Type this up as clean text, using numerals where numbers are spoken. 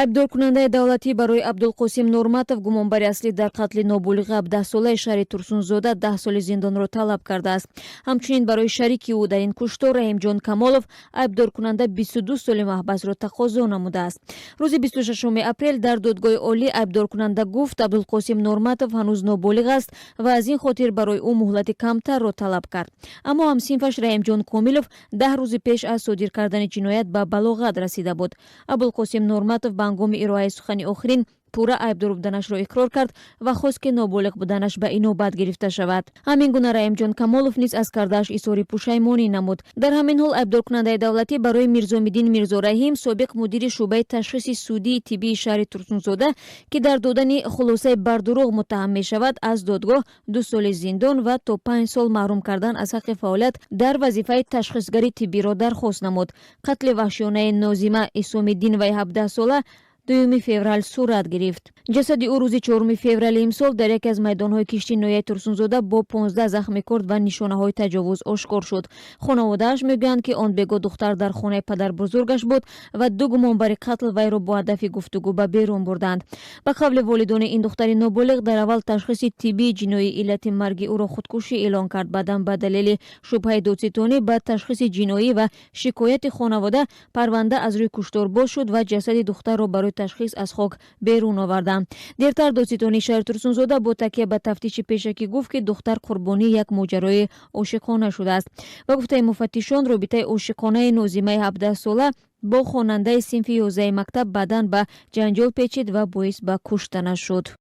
Айбдоркунандаи давлатӣ барои Абдулқосим Нурматов, гумонбари аслӣ дар қатли ноболиғи 17-солаи шаҳри Турсунзода, 10 соли зиндонро талаб кардааст. Ҳамчунин барои шарики ӯ дар ин куштор, Раҳимҷон Камолов, айбдоркунанда 22 соли маҳбасро тақозо намудааст. Рӯзи 26 апрел дар додгоҳи олӣ айбдоркунанда гуфт, Абдулқосим Нурматов ҳанӯз ноболиғ аст ва аз ин хотир барои ӯ муҳлати камтарро талаб кард. Аммо ҳамсинфаш Раҳимҷон Комилов 10 рӯзи пеш аз содир кардани ҷиноят ба балоғат расида буд. Абулқосим Нурматов ба ҳангоми ироаи сухани охирин пурра айбдор буданашро иқрор кард ва хост, ки ноболиғ буданаш ба инобат гирифта шавад. Ҳамин гуна Раҳимҷон Камолов низ аз кардааш изҳори пушаймонӣ намуд. Дар ҳамин ҳол айбдоркунандаи давлатӣ барои Мирзомиддин Мирзораҳим, собиқ мудири шӯъбаи ташхиси судии тиббии шаҳри Турсунзода, ки дар додани хулосаи бардурӯғ муттаҳам мешавад, аз додгоҳ 2 соли зиндон ва то 5 сол маҳрум кардан аз ҳаққи фаъолият дар вазифаи ташхисгари тиббиро дархост намуд. Қатли ваҳшиёнаи Нозима Исомиддиноваи 17-сола 2 феврал сурат гирифт. Ҷасади ӯ рӯзи 4 феврали имсол дар яке аз майдонҳои кишти ноҳияи Турсунзода бо 15 захми корд ва нишонаҳои таҷовуз ошкор шуд. Хонаводааш мегӯянд, ки он бего духтар дар хонаи падарбузургаш буд ва ду гумонбари қатл вайро бо ҳадафи гуфтугӯ ба берун бурданд. Ба қавли волидони ин духтари ноболиғ, дар аввал ташхиси тиббии ҷиноӣ иллати марги ӯро худкушӣ эълон кард. Баъдан ба далели шубҳаи додситонӣ ба ташхиси ҷиноӣ ва шикояти хонавода парванда аз рӯи куштор боз шуд ва ҷасади духтарро барои ташхис аз хок берун оварданд. Дертар додситонии шаҳри Турсунзода бо такя ба тафтиши пешакӣ гуфт, ки духтар қурбонии як моҷарои ошиқона шудааст. Ба гуфтаи муфаттишон, робитаи ошиқонаи Нозимаи 17-сола бо хонандаи синфи 11-и мактаб баъдан ба ҷанҷол печид ва боис ба куштанаш шуд.